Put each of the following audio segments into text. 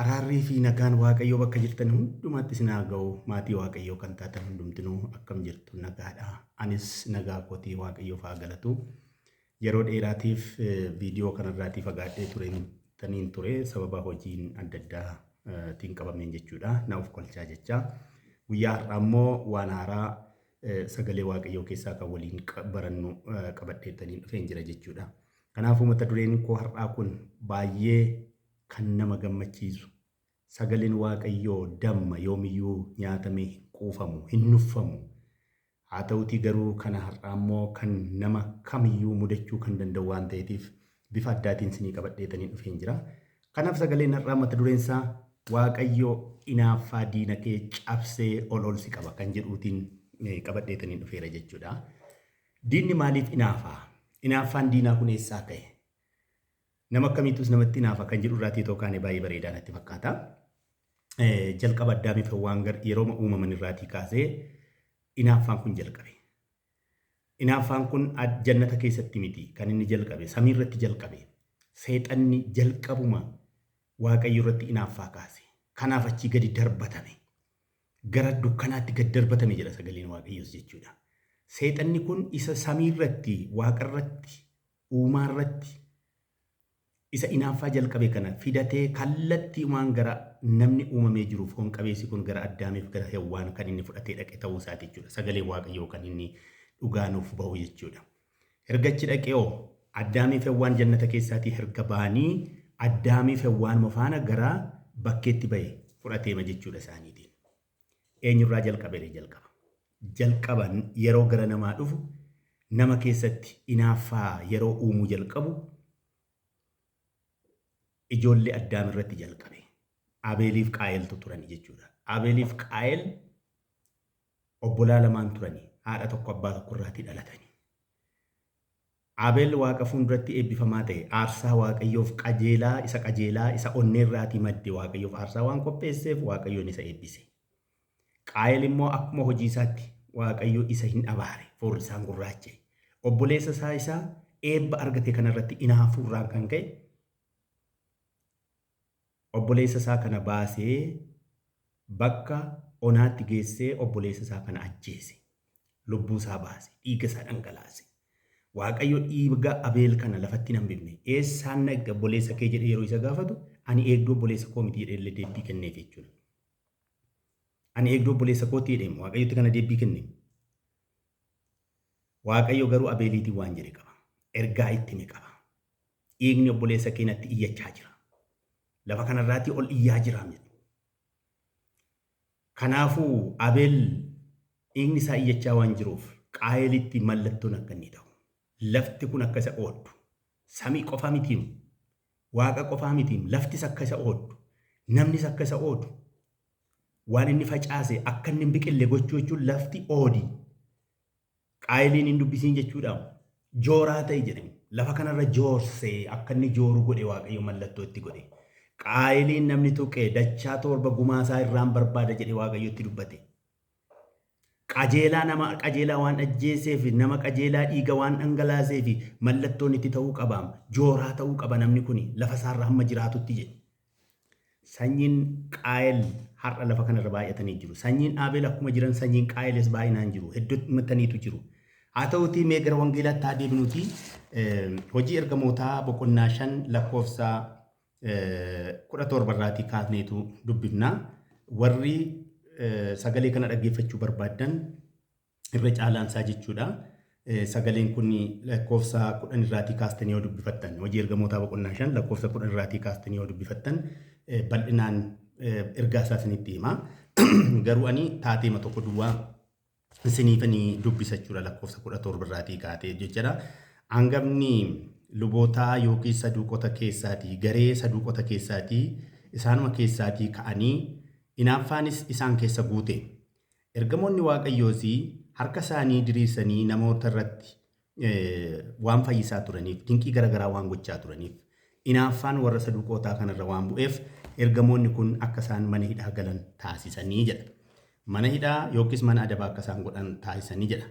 Araarrii fi nagaan Waaqayyoo bakka jirtan hundumaatti isin haa ga'u. Maatii Waaqayyoo kan taatan hundumtinuu akkam jirtu nagaadha. Anis nagaa kootii Waaqayyoof haa galatu. Yeroo dheeraatiif viidiyoo kanarraatii fagaadhee tureen taniin ture sababa hojiin adda addaa tiin qabameen jechuudha. Na of kolchaa jecha. Guyyaa har'aa immoo waan haaraa sagalee Waaqayyoo keessaa kan waliin barannu qabadheetaniin dhufeen jira jechuudha. Kanaafuu mata dureen koo har'aa kun baay'ee kan nama gammachiisu sagaleen Waaqayyoo damma yoomiyyuu nyaatamee hin quufamu, hin nuffamu. Haa ta'utii garuu kana har'aa immoo kan nama kamiyyuu mudachuu kan danda'u waan ta'eetiif bifa addaatiin sinii qabadheetaniin dhufeen jira. Kanaaf sagaleen har'aa mata dureen isaa Waaqayyo inaaffaa diina kee cabsee ol ol si qaba kan jedhuutiin qabadheetaniin dhufeera jechuudha. Diinni maaliif inaafaa? Inaaffaan diinaa kun eessaa ka'e? Nama akkamiitus namatti inaafa kan jedhu irraatii too kaane baay'ee bareedaa natti fakkaata. Jalqaba Addaamiif Hewwaan gar yerooma uumaman irraatii kaasee inaaffaan kun jalqabe. Inaaffaan kun jannata keessatti miti kan inni jalqabe, samii irratti jalqabe. Seexanni jalqabuma Waaqayyo irratti inaaffaa kaase. Kanaaf achii gadi darbatame. Gara dukkanaatti gad darbatame jedha sagaleen Waaqayyoos jechuudha. Seexanni kun isa samii irratti, waaqa irratti, uumaa irratti isa inaaffaa jalqabe kana fidatee kallattiimaan gara namni uumamee jiru foon qabeessi kun gara Addaamiif gara Hewwaan kan inni fudhatee dhaqe ta'uu isaati jechuudha. Sagalee Waaqayyoo kan inni dhugaa nuuf bahu jechuudha. Erga achi dhaqee hoo Addaamiif Hewwaan jannata keessaatii erga ba'anii Addaamiif Hewwaanuma faana gara bakkeetti bahe fudhateema jechuudha isaaniitiin. Eenyurraa jalqaberee jalqaba? Jalqaba yeroo gara namaa dhufu nama keessatti inaaffaa yeroo uumuu jalqabu ijoollee Addaam irratti jalqabe. Abeeliif Qaayeltu turani jechuudha. Abeeliif Qaayel obbolaa lamaan turani. Haadha tokko abbaa tokko irraatii dhalatani. Abel Waaqa fuulduratti eebbifamaa ta'e, aarsaa Waaqayyoof qajeelaa, isa qajeelaa, isa onneerraatii madde Waaqayyoof aarsaa waan qopheesseef Waaqayyoon isa eebbise. Qaayel immoo akkuma hojii isaatti Waaqayyo isa hin abaare, foorri isaan gurraacha'e. Obboleessa isaa isa eebba argate kanarratti inaafuurraan kan ka'e obboleessa isaa kana baasee bakka onaatti geessee obboleessa isaa kana ajjeese. Lubbuu isaa baase, dhiiga isaa dhangalaase. Waaqayyo dhiiga Abeel kana lafatti hin hambifne. Eessaan dhaqxe obboleessa kee jedhee yeroo isa gaafatu, ani eegduu obboleessa koo miti jedhee illee deebbii kenneef jechuudha. Ani eegduu obboleessa kootti jedhee Waaqayyotti kana deebbii kenne. Waaqayyo garuu Abeeliitiin waan jedhe qaba. Ergaa itti hime qaba. Dhiigni obboleessa kee natti iyyachaa jira. Lafa kanarraatii ol iyyaa jira jedhe. Kanaafuu Abeel dhiigni isaa iyyachaa waan jiruuf Qaayelitti mallattoon akka inni ta'u. Lafti kun akka isa ooddu. Samii qofaa mitiim. Waaqa qofaa mitiim. Laftis akka isa ooddu. Namnis akka isa oodu. Waan inni facaase akka inni hin biqille gochuu jechuun lafti oodi. Qaayeliin hin dubbisiin jechuudha. Jooraa ta'e jedhame. Lafa kanarra joorsee akka inni jooru godhe Waaqayyo mallattoo itti godhe. Qaayeliin namni tuqe dachaa torba gumaa isaa irraan barbaada jedhe Waaqayyo itti dubbate. Qajeelaa nama qajeelaa waan ajjeeseef nama qajeelaa dhiiga waan dhangalaaseef mallattoon itti ta'uu qaba. Jooraa ta'uu qaba namni kun lafa isaarra hamma jiraatutti jedhe. Sanyiin Qaayel har'a lafa kanarra baay'atanii jiru. Sanyiin Abeel akkuma jiran sanyiin Qaayelis baay'inaan jiru. Heddumataniitu jiru. Haa ta'uutii mee gara wangeelaatti haa deebinuuti. Hojii ergamootaa boqonnaa 5 lakkoofsa 17 irraatii kaasneetu dubbifna. Warri sagalee kana dhaggeeffachuu barbaaddan irra caalaan isaa jechuudha. Sagaleen kun lakkoofsa 10 irraatii kaastanii yoo dubbifattan hojii ergamootaa boqonnaa 5 lakkoofsa 10 irraatii kaastanii yoo dubbifattan bal'inaan ergaa isaa isinitti hima. Garuu ani taateema tokko duwwaa isiniifani dubbisa jechuudha lakkoofsa 17 irraatii kaatee jechuudha. Hangafni lubootaa yookiin saduuqota keessaatii garee saduuqota keessaatii isaanuma keessaatii ka'anii inaaffaanis isaan keessa guute. Ergamoonni Waaqayyoos harka isaanii diriirsanii namoota irratti waan fayyisaa turaniif, dinqii gara garaa waan gochaa turaniif, inaaffaan warra saduuqootaa kanarra waan bu'eef ergamoonni kun akka isaan mana hidhaa galan taasisanii jedha. Mana hidhaa yookiis mana adabaa akka isaan godhan taasisanii jedha.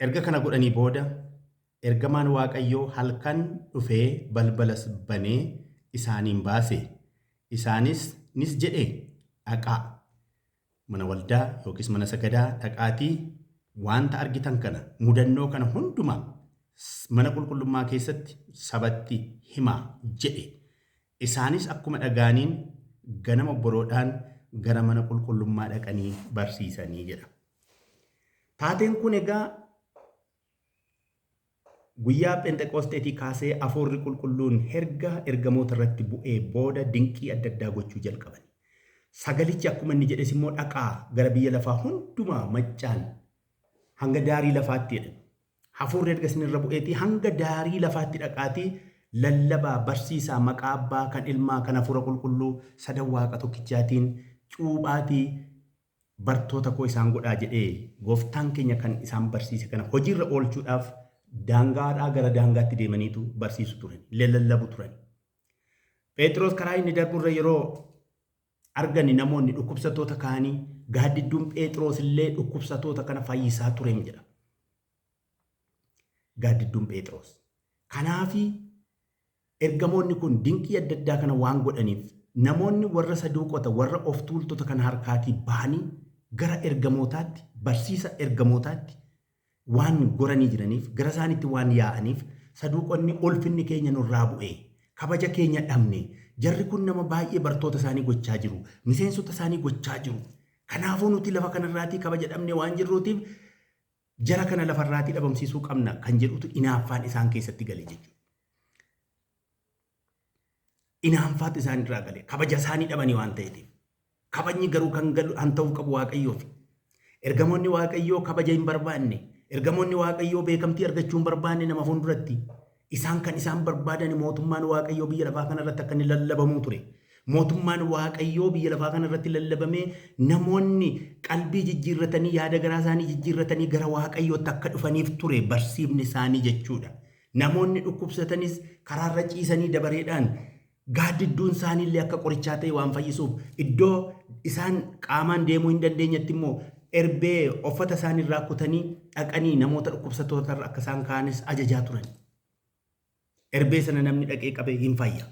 Erga kana godhanii booda ergamaan Waaqayyoo halkan dhufee balbalas banee isaaniin baase. Isaanis nis jedhe, dhaqaa mana waldaa yookiis mana sagadaa dhaqaatii wanta argitan kana, mudannoo kana hundumaa mana qulqullummaa keessatti sabatti himaa jedhe. Isaanis akkuma dhagaaniin ganama boroodhaan gara mana qulqullummaa dhaqanii barsiisanii jedha. Taateen kun egaa guyyaa Pheenxeqoosxeetii kaasee hafuurri qulqulluun erga ergamoota irratti bu'ee booda dinqii adda addaa gochuu jalqaban. Sagalichi akkuma inni jedhes immoo dhaqaa gara biyya lafaa hundumaa maccaan hanga daarii lafaatti jedhan. Hafuurri erga isinirra bu'eetii hanga daarii lafaatti dhaqaatii lallabaa, barsiisaa, maqaa abbaa kan ilmaa kan hafuura qulqulluu sadan waaqa tokkichaatiin cuuphaatii bartoota koo isaan godhaa jedhee gooftaan keenya kan isaan barsiise kana hojiirra oolchuudhaaf daangaadhaa gara daangaatti deemaniitu barsiisu turan, lallabu turan. Phexros karaa inni darburra yeroo argani namoonni dhukkubsattoota ka'anii gaaddidduun Phexros illee dhukkubsattoota kana fayyisaa turen jedha. Gaaddidduun Phexros. Kanaafi ergamoonni kun dinqii adda addaa kana waan godhaniif namoonni warra saduuqota, warra of tuultota kana harkaatii bahanii gara ergamootaatti, barsiisa ergamootaatti waan goranii jiraniif, gara isaanitti waan yaa'aniif, saduuqonni ulfinni keenya nurraa bu'ee, kabaja keenya dhabne, jarri kun nama baay'ee bartoota isaanii gochaa jiru, miseensota isaanii gochaa jiru. Kanaafuu nuti lafa kanarraatii kabaja dhabne waan jirruutiif jara kana lafarraatii dhabamsiisuu qabna kan jedhutu inaaffaan isaan keessatti gale jechuudha. Inaanfaatu isaan irraa gale, kabaja isaanii dhabanii waan ta'eetiif. Kabajni garuu kan galu kan ta'uu qabu Waaqayyoof. Ergamoonni Waaqayyoo kabaja hin barbaanne. Ergamoonni Waaqayyoo beekamtii argachuu hin barbaanne nama fuulduratti. Isaan kan isaan barbaadan mootummaan Waaqayyoo biyya lafaa kanarratti akka inni lallabamuu ture. Mootummaan Waaqayyoo biyya lafaa kanarratti lallabamee namoonni qalbii jijjiirratanii, yaada garaa isaanii jijjiirratanii gara Waaqayyootti akka dhufaniif ture barsiifni isaanii jechuudha. Namoonni dhukkubsatanis karaarra ciisanii dabareedhaan gaaddidduun isaaniillee akka qorichaa ta'e waan fayyisuuf, iddoo isaan qaamaan deemuu hin dandeenyetti immoo erbee uffata isaaniirraa kutanii dhaqanii namoota dhukkubsattoota irra akka isaan ka'anis ajajaa turan. Erbee sana namni dhaqee qabe hin fayya.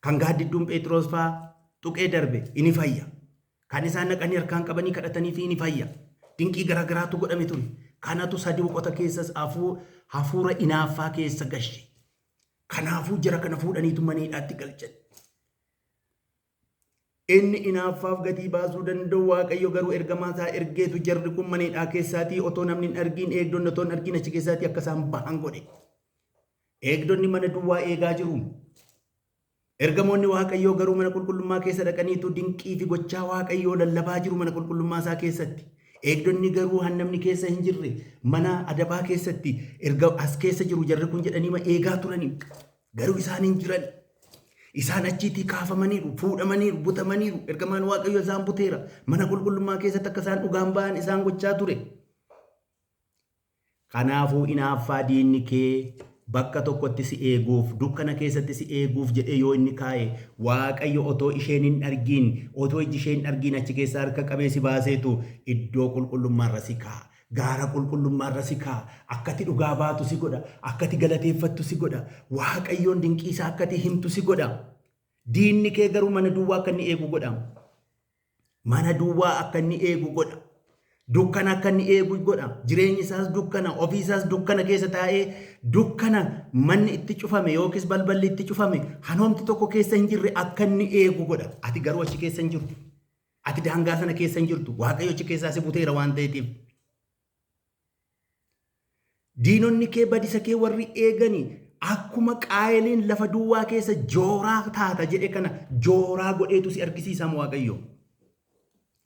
Kan gaaddidduun Phexros fa'aa tuqee darbe inni fayya. Kan isaan dhaqanii harkaan qabanii kadhatanii fi inni fayya. Dinqii garaagaraatu godhame ture. Kanatu saduuqota keessas hafuura inaaffaa keessa gashe. Kanaafuu jara kana fuudhaniitu mana hidhaatti galchan. Inni inaaffaaf gatii baasuu danda'u Waaqayyo garuu ergamaa isaa ergeetu jarri kun mana hidhaa keessaatii otoo namni hin argiin, eegdonni otoo hin argiin achi keessaatii akka isaan bahan godhe. Eegdonni mana duwwaa eegaa jiru. Ergamoonni Waaqayyoo garuu mana qulqullummaa keessa dhaqaniitu dinqii fi gochaa Waaqayyoo lallabaa jiru mana qulqullummaa isaa keessatti. Eegdonni garuu hannamni keessa hin jirre mana adabaa keessatti erga as keessa jiru jarri kun jedhanii eegaa turani. Garuu isaan hin jiran. Isaan achiitii kaafamaniiru, fuudhamaniiru, butamaniiru. Ergamaan Waaqayyoo isaan buteera. Mana qulqullummaa keessatti akka isaan dhugaan ba'an isaan gochaa ture. Kanaafuu inaaffaa diinni kee bakka tokkotti si eeguuf, dukkana keessatti si eeguuf jedhee yoo inni kaa'e, Waaqayyo otoo isheen hin argiin, otoo iji isheen hin argiin achi keessaa harka qabee si baaseetu iddoo qulqullummaarra si kaa'a. Gaara qulqullummaarra si kaa'a. Akkati dhugaa baatu si godha. Akkati galateeffattu si godha. Waaqayyoon dinqiisaa akkati himtu si godha. Diinni kee garuu mana duwwaa akka inni eegu godha. Mana duwwaa akka inni eegu godha. Dukkana akka inni eegu godha. Jireenyi isaas dukkana, ofii isaas dukkana keessa taa'ee dukkana manni itti cufame yookiis balballi itti cufame hanoomti tokko keessa hin jirre akka inni eegu godha. Ati garuu achi keessa hin jirtu. Ati daangaa sana keessa hin jirtu. Waaqayyo achi keessaa si buteera waan ta'eetiif. Diinonni kee badisa kee warri eegani akkuma Qaayeliin lafa duwwaa keessa jooraa taata jedhe kana jooraa godheetu si argisiisa Waaqayyo.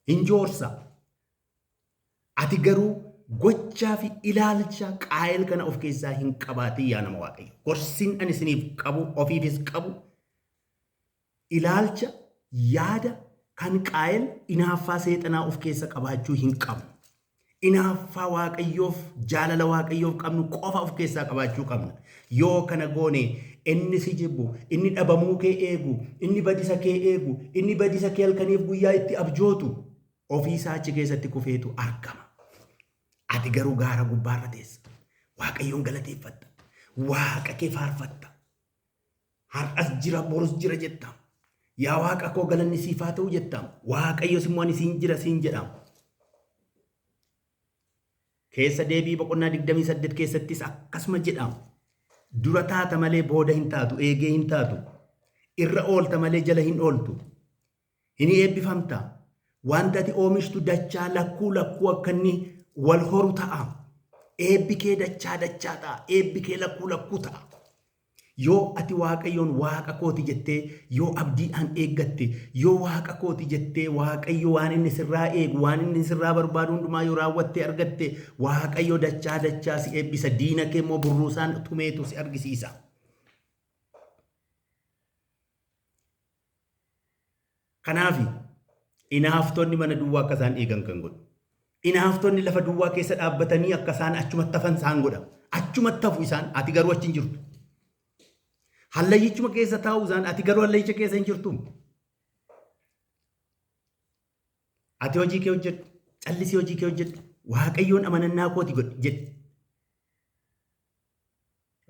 Hin joorsa. Ati garuu gochaa fi ilaalcha Qaayel kana of keessaa hin qabaatin yaa nama Waaqayyo. Gorsiin ani isiniif qabu, ofiifis qabu, ilaalcha, yaada kan Qaayel inaaffaa seexanaa of keessa qabaachuu hin qabnu. Inaaffaa Waaqayyoof, jaalala Waaqayyoof qabnu qofa of keessaa qabaachuu qabna. Yoo kana goone inni si jibbu, inni dhabamuu kee eegu, inni badisa kee eegu, inni badisa kee halkaniif guyyaa itti abjootu ofiisaa achi keessatti kufeetu argama. Ati garuu gaara gubbaarra teessa. Waaqayyoon galateeffatta. Waaqa kee faarfatta. Har'as jira borus jira jetta. Yaa Waaqa koo galanni siif haa ta'u jetta. Waaqayyos immoo ani siin jira siin jedha. Keessa deebii boqonnaa 28 keessattis akkasuma jedha. Dura taata malee booda hin taatu, eegee hin taatu. Irra oolta malee jala hin ooltu. Hin eebbifamta. Wanta ati oomishtu dachaa lakkuu lakkuu akka inni wal horu ta'a. Eebbi kee dachaa dachaa ta'a. Eebbi kee lakkuu lakkuu ta'a. Yoo ati Waaqayyoon Waaqa kooti jettee yoo abdiidhaan eeggatte, yoo Waaqa kooti jettee Waaqayyo waan inni sirraa eegu, waan inni sirraa barbaadu hundumaa yoo raawwattee argatte, Waaqayyo dachaa dachaa si eebbisa. Diina kee immoo burruusaan tumeetu si argisiisa. Kanaaf inaaftonni mana duwwaa akka isaan eegan kan godhu. Inaaftonni lafa duwwaa keessa dhaabbatanii akka isaan achumatti hafan isaan godha. Achumatti hafu isaan, ati garuu achi hin jirtu. Hallayyichuma keessa taa'u isaan, ati garuu hallayyicha keessa hin jirtu. Ati hojii kee hojjedhu, callisii hojii kee hojjedhu, Waaqayyoon amanannaa kooti godhi jedhi.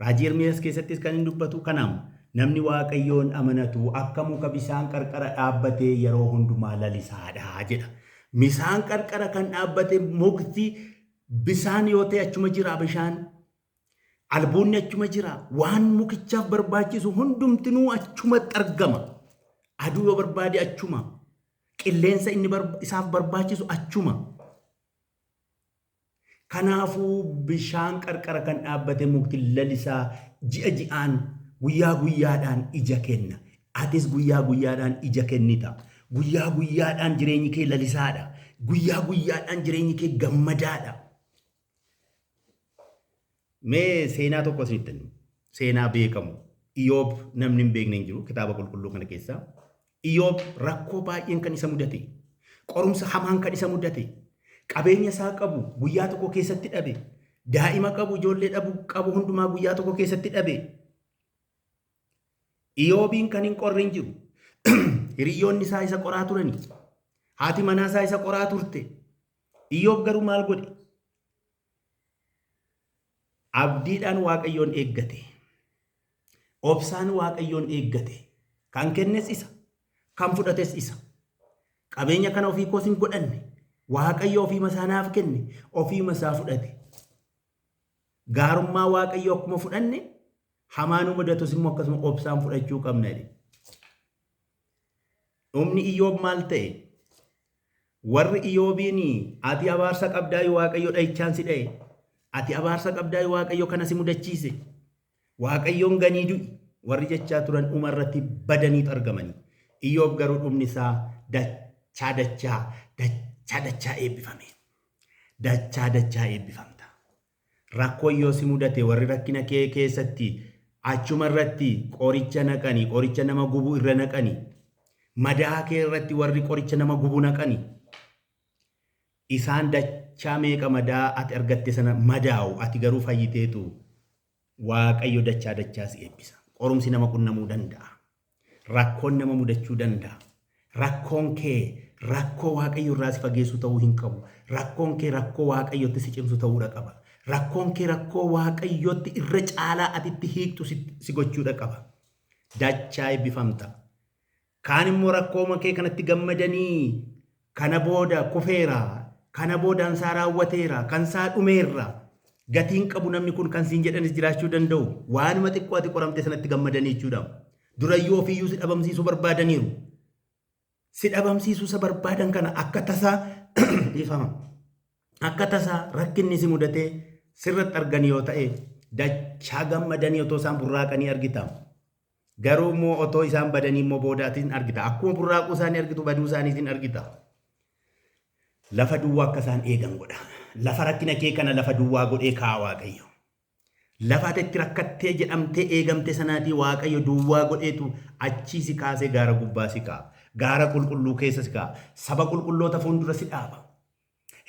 Raajii Ermiyaas keessattis kan inni dubbatu kanaam namni Waaqayyoon amanatu akka muka bisaan qarqara dhaabbatee yeroo hundumaa lalisaadha jedha. Bisaan qarqara kan dhaabbate mukti bisaan yoo ta'e achuma jira bishaan. Albuunni achuma jira. Waan mukichaaf barbaachisu hundumtinuu achumatti argama. Aduu yoo barbaade achuma. Qilleensa inni isaaf barbaachisu achuma. Kanaafuu bishaan qarqara kan dhaabbate mukti lalisaa ji'a ji'aan guyyaa guyyaadhaan ija kenna. Atis guyyaa guyyaadhaan ija kennita. Guyyaa guyyaadhaan jireenyi kee lalisaadha. Guyyaa guyyaadhaan jireenyi kee gammadaadha. Mee seenaa tokko isinitti himu. Seenaa beekamu. Iyoob namni hin beekne hin jiru kitaaba qulqulluu kana keessaa. Iyoob rakkoo baay'een kan isa mudate, qorumsa hamaan kan isa mudate, qabeenya isaa qabu guyyaa tokko keessatti dhabe, daa'ima qabu ijoollee dhabu qabu hundumaa guyyaa tokko keessatti dhabe. Iyoobiin kan hin qorre hin jiru. Hiriyoonni isaa isa qoraa turani. Haati manaa isaa isa qoraa turte. Iyoob garuu maal godhe? Abdiidhaan Waaqayyoon eeggate. Obsaan Waaqayyoon eeggate. Kan kennes isa. Kan fudhates isa. Qabeenya kana ofii koos hin godhanne. Waaqayyo ofiima isaa naaf kenne. Ofiima isaa fudhate. Gaarummaa Waaqayyoo akkuma fudhanne hamaa nu mudatus immoo akkasuma obsaan fudhachuu qabna jedhe. Dhumni Iyyoob maal ta'e? Warri Iyoobiin ati abaarsa qabdaayu Waaqayyo dhahichaan si dhaye. Ati abaarsa qabdaayu Waaqayyo kana si mudachiise. Waaqayyoon ganii du'i. Warri jechaa turan dhuma irratti badaniitu argamani. Iyoob garuu dhumni isaa dachaa dachaa dachaa dachaa eebbifame. Dachaa dachaa eebbifamta. Rakkoon yoo si mudate warri rakkina kee keessatti achuma irratti qoricha naqani, qoricha nama gubu irra naqani. Madaa kee irratti warri qoricha nama gubu naqani. Isaan dachaa meeqa madaa ati argatte sana madaa'u, ati garuu fayyiteetu Waaqayyo dachaa dachaa si eebbisa. Qorumsi nama qunnamuu danda'a. Rakkoon nama mudachuu danda'a. Rakkoon kee rakkoo Waaqayyo irraa si fageessu ta'uu hin qabu. Rakkoon kee rakkoo Waaqayyotti si cimsu ta'uudha qaba. Rakkoon kee rakkoo Waaqayyotti irra caalaa ati itti hiiktu si gochuudha qaba. Dachaa eebbifamta. Kaan immoo rakkooma kee kanatti gammadanii kana booda kufeera, kana booda ansaa raawwateera, kansaa dhumeerra. Gatiin qabu namni kun kan siin jedhanis jiraachuu danda'u. Waanuma xiqqoo ati qoramte sanatti gammadanii jechuudha. Durayyuu ofiiyyuu si dhabamsiisuu barbaadaniiru. Si dhabamsiisuu isa barbaadan kana akka tasaa dhiifama. Akka tasaa rakkinni si mudatee sirratti arganii yoo ta'e dachaa gammadanii otoo isaan burraaqanii argita. Garuu immoo otoo isaan badanii immoo boodaatiin argita. Akkuma burraaquu isaanii argitu baduu isaaniitiin argita. Lafa duwwaa akka isaan eegan godha. Lafa rakkina kee kana lafa duwwaa godhee kaa'a Waaqayyo. Lafa ati itti rakkattee jedhamtee eegamte sanaatii Waaqayyo duwwaa godheetu achii si kaasee gaara gubbaa si kaa'a. Gaara qulqulluu keessa si kaa'a. Saba qulqulloota fuuldura si dhaaba.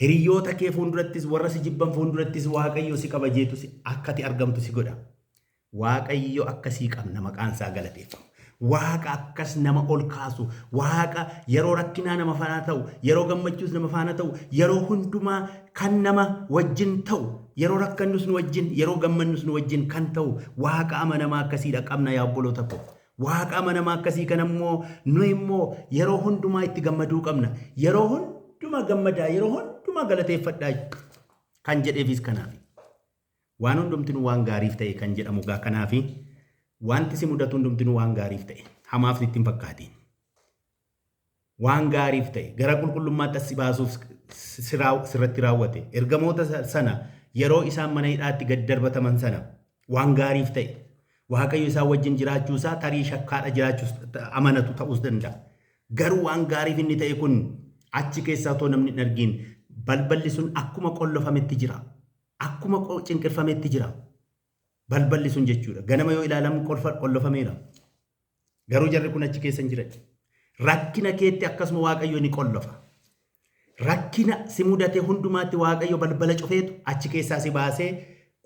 Hiriyoota kee fuuldurattis warra si jibban fuuldurattis Waaqayyo si kabajeetu si akka ati argamtu si godha. Waaqayyo akkasii qabna maqaan isaa galateeffamu. Waaqa akkas nama ol kaasu, Waaqa yeroo rakkinaa nama faana ta'u, yeroo gammachuus nama faana ta'u, yeroo hundumaa kan nama wajjin ta'u, yeroo rakkannus nu wajjin, yeroo gammannus nu wajjin kan ta'u, Waaqa amanamaa akkasiidha qabna yaa obboloota koo. Waaqa amanamaa akkasii kana immoo nu immoo yeroo hundumaa itti gammaduu qabna. Yeroo hundumaa gammadaa, yeroo hundumaa galateeffadhaa kan jedheefis kanaafi. Waan hundumtinuu waan gaariif ta'e kan jedhamu gaa kanaafi wanti si mudatu hundumtinuu waan gaariif ta'e hamaaf sitti hin fakkaatiin. Waan gaariif ta'e gara qulqullummaatti as si baasuuf sirratti raawwate. Ergamoota sana yeroo isaan mana hidhaatti gad darbataman sana waan gaariif ta'e. Waaqayyo isaan wajjin jiraachuu isaa tarii shakkaadha jiraachuus amanatu ta'uus danda'a. Garuu waan gaariif inni ta'e kun achi keessaa otoo namni hin argin balballi sun akkuma qollofametti jira. Akkuma cinqirfametti jira. Balballi sun jechuudha. Ganama yoo ilaalamu qollofameera. Garuu jarri kun achi keessa hin jiran. Rakkina keetti akkasuma Waaqayyo ni qollofa. Rakkina si mudate hundumaatti Waaqayyo balbala cufeetu achi keessaa si baasee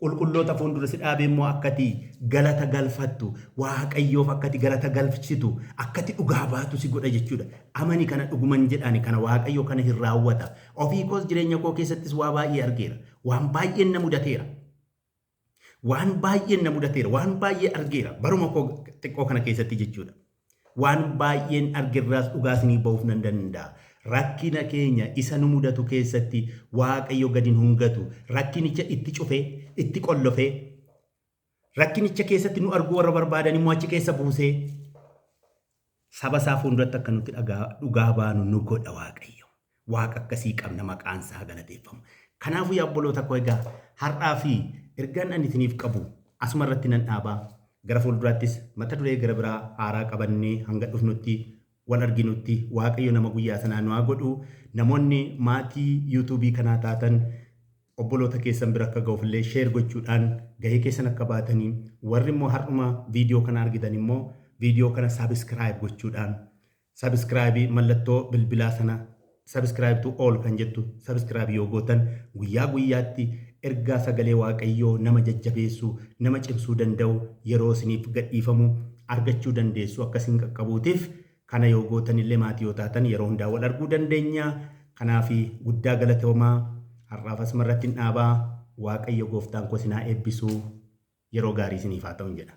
qulqulloota fuuldura si dhaabee immoo akkati galata galfattu, Waaqayyoof akkati galata galchitu, akkati dhugaa baatu si godha jechuudha. Amani kana dhuguman jedhaani kana Waaqayyo kana hin raawwata. Ofii koos jireenya koo keessattis waa baay'ee argeera. Waan baay'een na mudateera. Waan baay'een na mudateera. Waan baay'ee argeera. Baruma koo xiqqoo kana keessatti jechuudha. Waan baay'een argerraas dhugaa isinii ba'uuf nan danda'a. Rakkina keenya isa nu mudatu keessatti Waaqayyo gadi nu hin gatu. Rakkinicha itti cufee, itti qollofee, rakkinicha keessatti nu arguu warra barbaadan immoo achi keessa buusee saba isaa fuulduratti akka nuti dhugaa baanu nu godha Waaqayyo. Waaqa akkasii qabna maqaan isaa galateeffamu. Kanaafuu yaa obboloota koo egaa har'aa fi ergaan ani isiniif qabu asuma irratti nan dhaabaa. Gara fuulduraattis mata duree gara biraa haaraa qabannee hanga dhufnutti wal arginutti Waaqayyo nama guyyaa sanaa nu haa godhu. Namoonni maatii yuutuubii kanaa taatan obboloota keessan bira akka ga'uuf illee share gochuudhaan gahee keessan akka baatanii warri immoo har'uma viidiyoo kana argitan immoo viidiyoo kana subscribe gochuudhaan Subscribe mallattoo bilbilaa sana subscribe to all kan jettu subscribe yoo gootan guyyaa guyyaatti ergaa sagalee Waaqayyoo nama jajjabeessu, nama cimsuu danda'u yeroo isiniif gadhiifamu argachuu dandeessu akka isin qaqqabuutiif kana yoo gootan illee maatii yoo taatan yeroo hundaa wal arguu dandeenya. Kanaaf guddaa galatoomaa har'aaf asuma irratti hin dhaabaa. Waaqayyo gooftaan koo isin haa eebbisu. Yeroo gaarii isiniif haa ta'u jedha.